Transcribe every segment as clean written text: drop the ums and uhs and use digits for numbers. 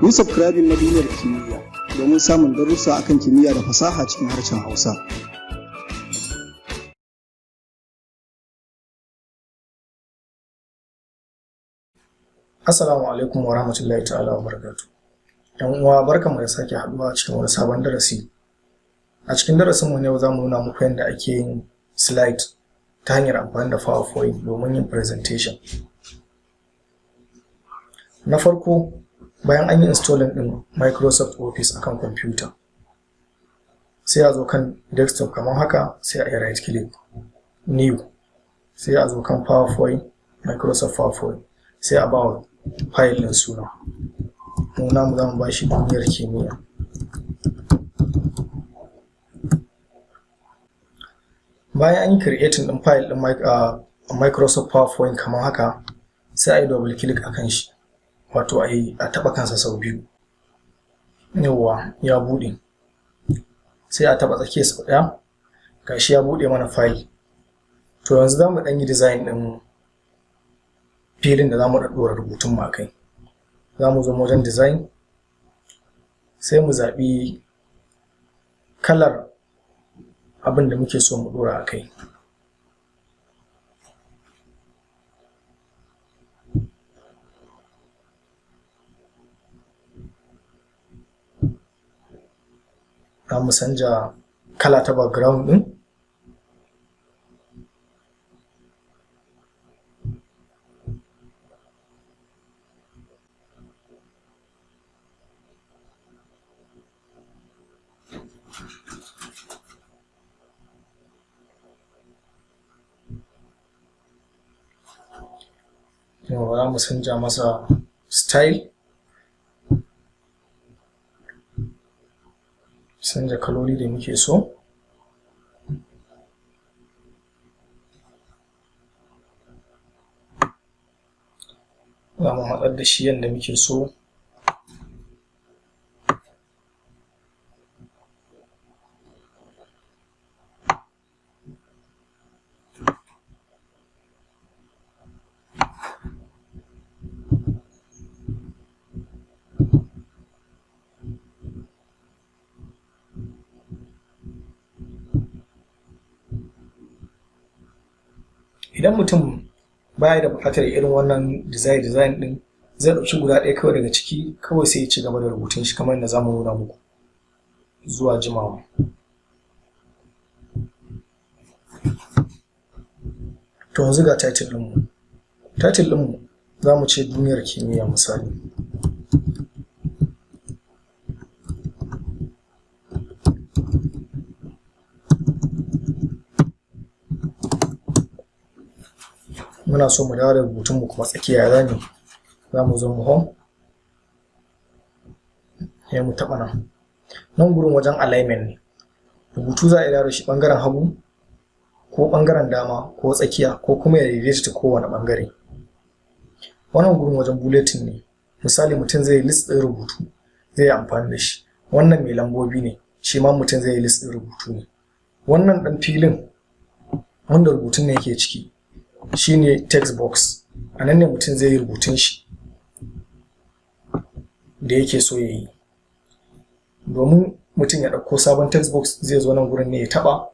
Yi subscribing na Duniyar Kimiyya domin samun darussa akan kimiyya da fasaha cikin harshen Hausa. Assalamu alaikum wa rahmatullahi ta'ala wa barakatu. ‘Yan uwa, barkanmu da sake haɗuwa cikin wani sabon darasi. A cikin darasin mu na yau, za mu nuna muku yadda ake yin slide ta hanyar amfani da PowerPoint domin yin presentation. Na farko, bayan an yi installing ɗin Microsoft Office akan kwamfuta, sai a zo kan desktop kamar haka, sai a yi right click, new, sai a zo kan PowerPoint, Microsoft PowerPoint, sai a ba wa file ɗin suna. Mu namu za mu ba shi Duniyar Kimiyya. Bayan an yi creating ɗin file ɗin Microsoft PowerPoint kamar haka, sai a yi double click a kan shi, wato a taɓa kansa sau biyu. Yawwa, ya buɗe. Sai a taɓa tsakiya sau ɗaya, gashi ya buɗe mana file. To, yanzu za mu ɗan yi design ɗin filin da za mu ɗaɗɗora rubutun mu a kai. Za mu zo wajen design, sai mu zaɓi kalar abin da muke so mu ɗora a kai. Za mu canja kala ta background ɗin. Yawwa, za mu canja masa style, canja kaloli da muke so. Za mu matsar da shi yadda muke so. Idan mutum baya da buƙatar irin wannan design ɗin, zai ɗauki guda ɗaya kawai daga ciki kawai, sai ya ci gaba da rubutun shi kamar yadda za mu nuna muku zuwa jimawa. To, yanzu ga title ɗinmu. Title ɗinmu za mu ce Duniyar Kimiyya, misali. Muna so mu dawo da rubutunmu kuma tsakiya, ya za mu? Za mu zo mu home, sai mu taɓa nan. Nan gurin wajen alignment ne. Rubutu za a iya dawo da shi ɓangaren hagu ko ɓangaren dama ko tsakiya, ko kuma ya daidaita ta kowane ɓangare. Wannan gurin wajen bulletin ne. Misali, mutum zai yi list ɗin rubutu, zai yi amfani da shi. Wannan mai lambobi ne, shi ma mutum zai yi list ɗin rubutu ne. Wannan ɗan filin wanda rubutun nan yake ciki shi ne text box. A nan ne mutum zai yi rubutun shi da yake so ya yi. Domin mutum ya ɗauko sabon text box, zai zo nan gurin ne ya taɓa,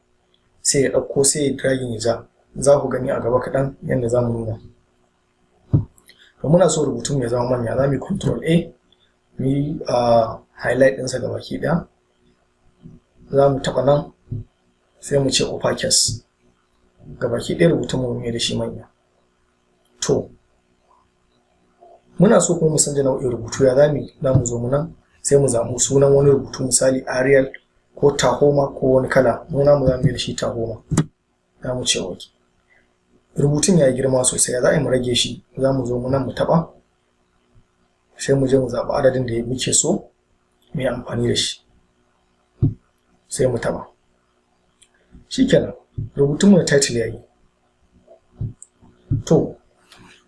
sai ya ɗauko, sai ya dragging, ya ja. Za ku gani a gaba kaɗan yadda za mu nuna. To, muna so rubutun ya zama manya, za mu yi Control A, mu yi highlight ɗinsa gabaki ɗaya. Za mu taɓa nan, sai mu ce uppercase. Gabaki ɗaya rubutun mu mai da shi manya. To, muna so kuma mu canja nau'in rubutu, ya za mu yi? Za mu zo mu nan, sai mu zaɓi sunan wani rubutu, misali Arial ko Tahoma ko wani kala. Mu namu za mu yi da shi Tahoma. Za mu ce okay. Rubutun ya yi girma sosai, ya za a yi mu rage shi? Za mu zo mu nan mu taɓa, sai mu je mu zaɓi adadin da muke so mu yi amfani da shi, sai mu taɓa. Shikenan, rubutunmu na title ya yi. To,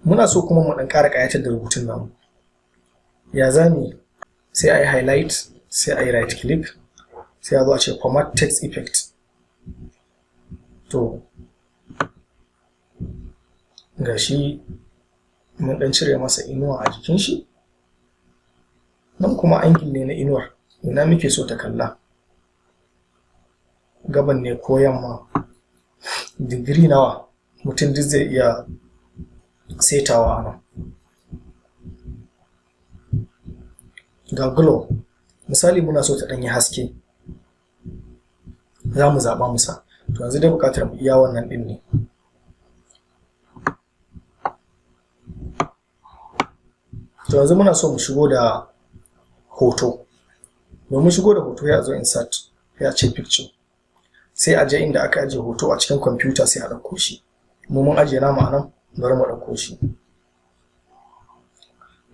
muna so kuma mu ɗan ƙara ƙayatar da rubutun namu. Ya za mu yi? Sai a yi highlight, sai a yi right click, sai a zo a ce format text effect. To, ga shi mun ɗan cire masa inuwa a jikin shi. Nan kuma angle ne na inuwar, ina muke so ta kalla, gaban ne ko yamma, digiri nawa, mutum duk zai iya setawa a nan. Ga glow, misali muna so ta ɗan yi haske, za mu zaɓa mu sa. To yanzu dai buƙatar mu iya wannan ɗin ne. To yanzu muna so mu shigo da hoto. Domin shigo da hoto, ya zo insert, ya ce picture, sai a je inda aka ajiye hoto a cikin kwamfuta, sai a ɗauko shi. Mu mun ajiye namu a nan, bari mu ɗauko shi.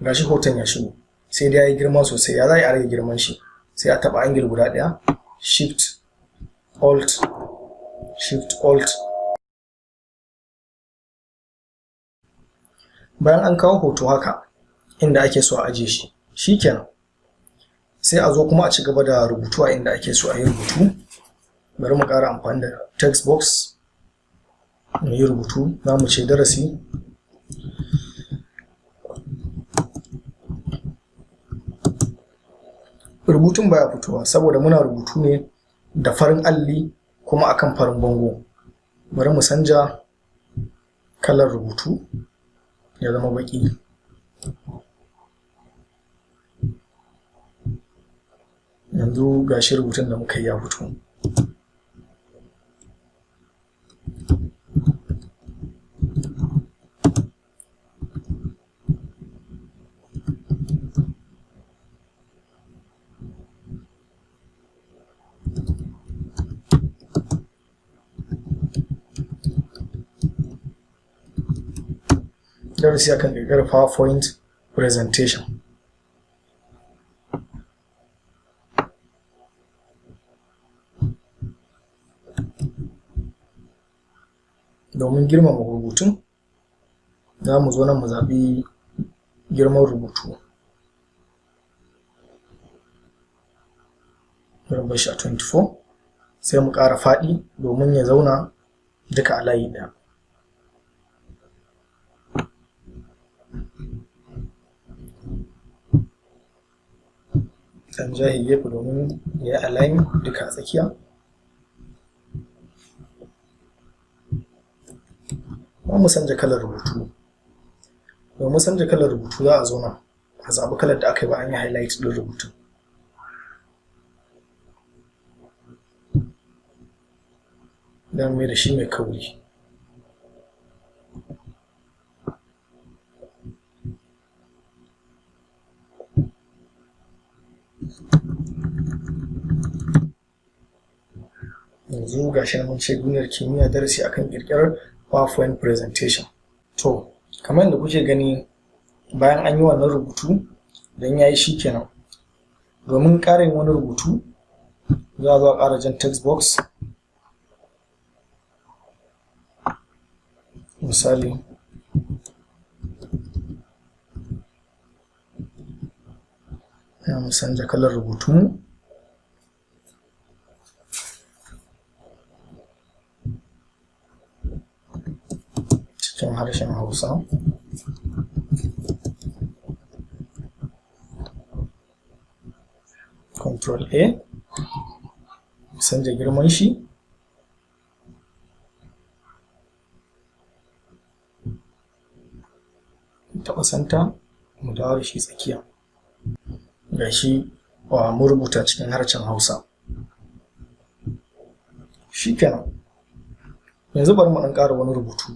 Gashi hoton ya shigo, sai dai ya yi girma sosai. Ya za a rage girman shi? Sai a taɓa angle guda ɗaya, shift alt, shift alt. Bayan an kawo hoto haka inda ake so a ajiye shi, shikenan, sai a zo kuma a ci gaba da rubutu a inda ake so a yi rubutu. Bari mu ƙara amfani da text box mu yi rubutu. Za mu ce darasi rubutun baya fitowa saboda muna rubutu ne da farin alli kuma akan farin bango. Bari mu sanja kalar rubutu ya zama baƙi. Yanzu gashi rubutun da muka yi ya fito. Darasi akan ƙirƙirar PowerPoint presentation. Domin girmama rubutun, za mu zo nan mu zaɓi girman rubutu. Bari mu bar shi a 24, sai mu ƙara faɗi domin ya zauna duka a layi ɗaya. Ɗan ja shi gefe domin ya yi align duka a tsakiya. Za mu canja kalar rubutu. Domin canja kalar rubutu, za a zo nan a zaɓi kalar da aka yi ba an yi highlight ɗin rubutun. Za mu mai da shi mai kauri. Yanzu ga shi mun ce duniyar kimiyya, darasi akan ƙirƙirar PowerPoint presentation. To, kamar yadda kuke gani, bayan an yi wannan rubutu, idan ya yi shi kenan. Domin ƙara yin wani rubutu, za a zo a ƙara jan text box. Misali, za mu canza kalar rubutunmu. Cikin harshen Hausa. Control A, canza girman shi. Taɓa center, mu dawo da shi tsakiya. Ga shi mun rubuta cikin harshen Hausa. Shi kenan. Yanzu bari mu ɗan ƙara wani rubutu.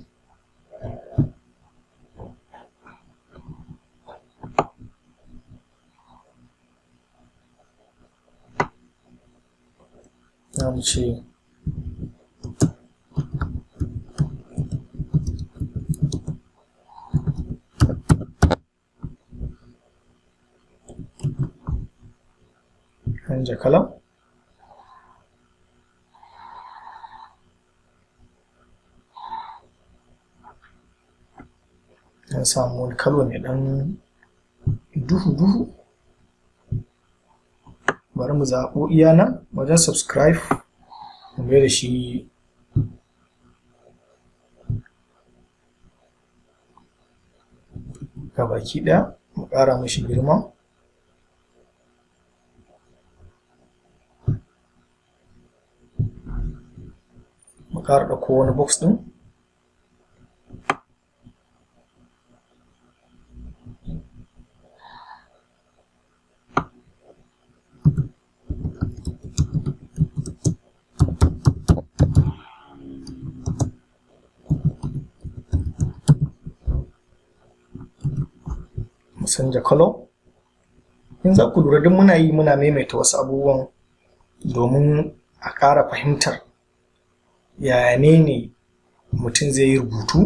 Za mu ce canja kala. An samu wani kalo mai ɗan duhu-duhu. Bari mu zaɓo iya nan wajen subscribe, mu mai da shi gabaki ɗaya, mu ƙara mishi girma. Ƙara ɗauko wani box ɗin. Mu canja color. In za ku lura, duk muna yi muna maimaita wasu abubuwan domin a ƙara fahimtar yaya ne mutum zai yi rubutu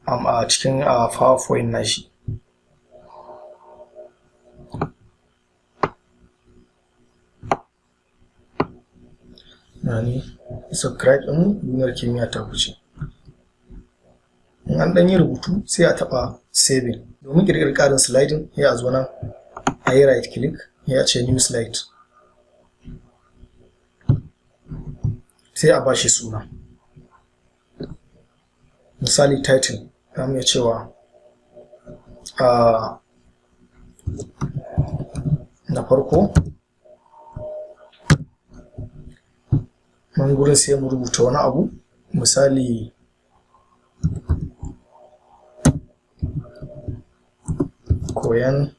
a cikin PowerPoint nashi. Nani subscribe ɗin Duniyar Kimiyya ta kuce. In an ɗan yi rubutu, sai a taɓa saving. Domin ƙirƙirar ƙarin sliding, sai a zo nan a yi right click, ya ce new slide, sai a bashi suna. Misali, title za mu iya cewa na farko. Nan gurin sai mu rubuta wani abu, misali koyan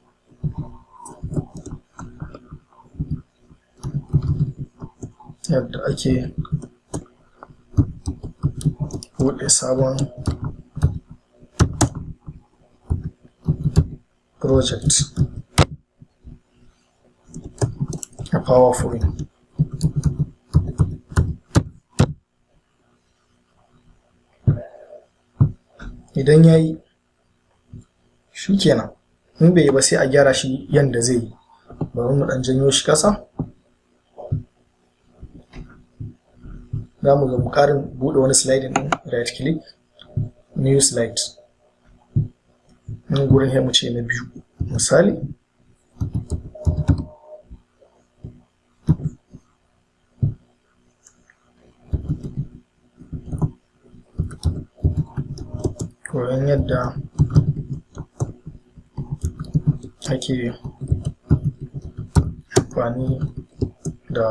yadda ake buɗe sabon project a PowerPoint. Idan ya yi, shi kenan. In bai yi ba, sai a gyara shi yanda zai yi. Bari mu ɗan janyo shi ƙasa. Za mu zo mu ƙarin buɗe wani sliding ɗin, right click, new slide. Nan gurin sai mu ce na biyu, misali. Koyon yadda ake amfani da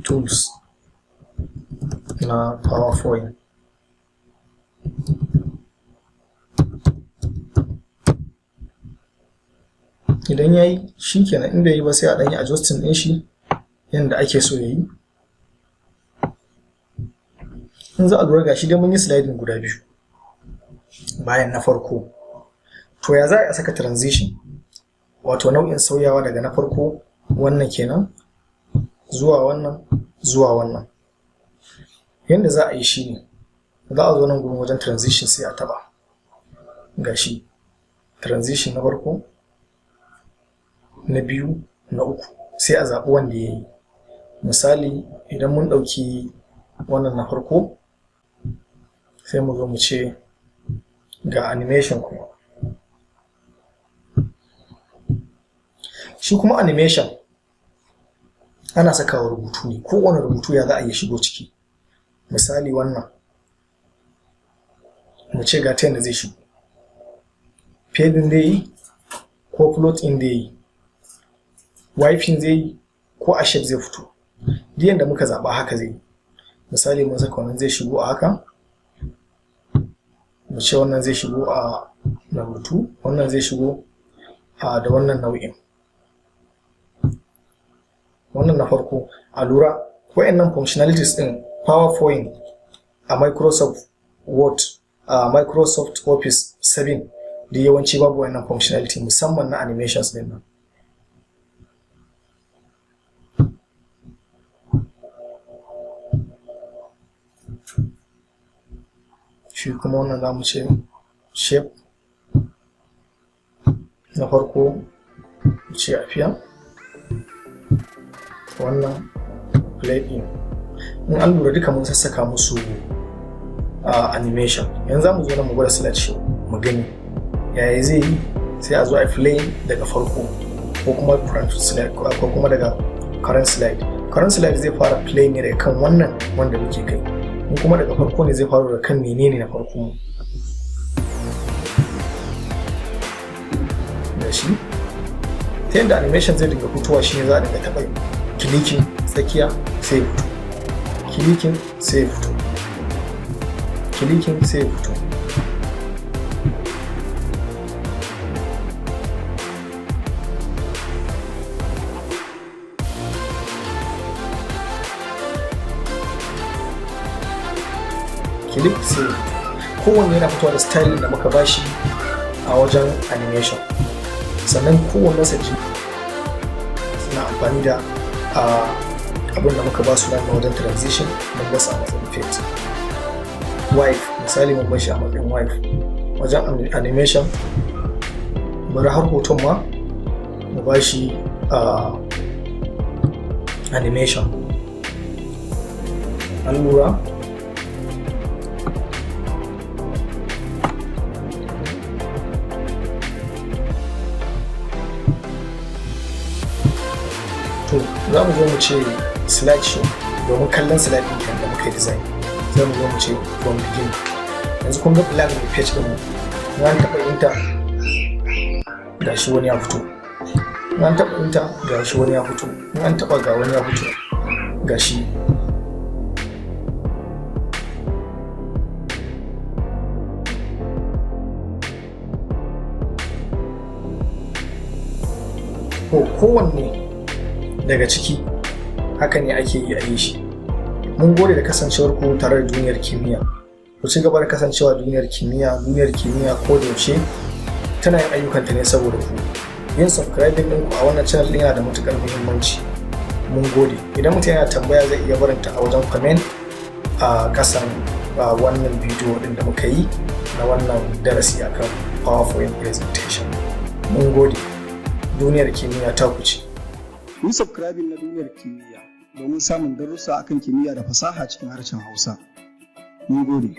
tools na PowerPoint. Idan ya yi, shi kenan. In bai yi ba, sai a ɗan yi adjusting ɗin shi yanda ake so ya yi. In za a lura, gashi dai mun yi sliding guda biyu bayan na farko. To, ya za a saka transition, wato nau'in sauyawa daga na farko, wannan kenan, zuwa wannan, zuwa wannan? Yanda za a yi shi ne, za a zo nan gurin wajen transition, sai a taɓa. Gashi transition na farko, na biyu, na uku, sai a zaɓi wanda ya yi. Misali, idan mun ɗauki wannan na farko, sai mu zo mu ce ga animation kuma. Shi kuma animation ana sakawa rubutu ne, kowane rubutu ya za a yi shigo ciki. Misali, wannan mu ce ga ta yanda zai shigo: fading zai yi ko float in zai yi, wrapping zai yi, ko a shape zai fito. Duk yanda muka zaɓa, haka zai yi. Misali, mun saka wannan zai shigo a haka. Mu ce wannan zai shigo a number 2, wannan zai shigo a da wannan nau'in. Wannan na farko. A lura, wayannan functionalities din PowerPoint a Microsoft Word, a Microsoft Office 7, da yawanci babu wayannan functionality, musamman na animations din nan. Shi kuma wannan za mu ce shape na farko, mu ce appear, wannan play in. In an lura, duka mun sassaka musu animation. Yanzu za mu zo nan mu gwada slide show mu gani yaya zai yi. Sai a zo a play daga farko ko kuma current slide, ko kuma daga current slide. Current slide zai fara play ne daga kan wannan wanda muke kai. In kuma daga farko ne, zai fara daga kan menene na farko da shi. Ta yadda animation zai dinga fitowa shine za a dinga taɓa Clicking tsakiya sai ya fito, clicking sai ya fito, clicking sai ya fito. Click sai ya fito. Kowanne yana fitowa da style da muka bashi a wajen animation. Sannan kowanne sa suna amfani da abin da muka ba su nan na wajen transition. Mun basu a matsayin fade wipe, misali mun bashi a matsayin wipe. Wajen animation, bari har hoton ma mu bashi animation. An lura? To, za mu zo mu ce slide show domin kallon slide ɗin kenan da muka yi design. Sai mu zo mu ce from beginning. Yanzu kun ga blank ne page ɗin mu. An taɓa enter, ga shi wani ya fito. In an taɓa enter, ga shi wani ya fito. In an taɓa, ga wani ya fito, ga shi. Ko kowanne daga ciki haka ne ake yi a yi shi. Mun gode da kasancewar ku tare da Duniyar Kimiyya. Ku ci gaba da kasancewa Duniyar Kimiyya. Duniyar Kimiyya ko da yaushe tana yin ayyukanta ne saboda ku. Yin subscribing ɗinku a wannan channel ɗin yana da matuƙar muhimmanci. Mun gode. Idan mutum yana tambaya, zai iya barinta a wajen comment a ƙasan wannan bidiyo ɗin da muka yi na wannan darasi akan PowerPoint presentation. Mun gode. Duniyar Kimiyya ta ku ce. Ku yi subscribing na Duniyar Kimiyya domin samun darussa akan kimiyya da fasaha cikin harshen Hausa. Mun gode.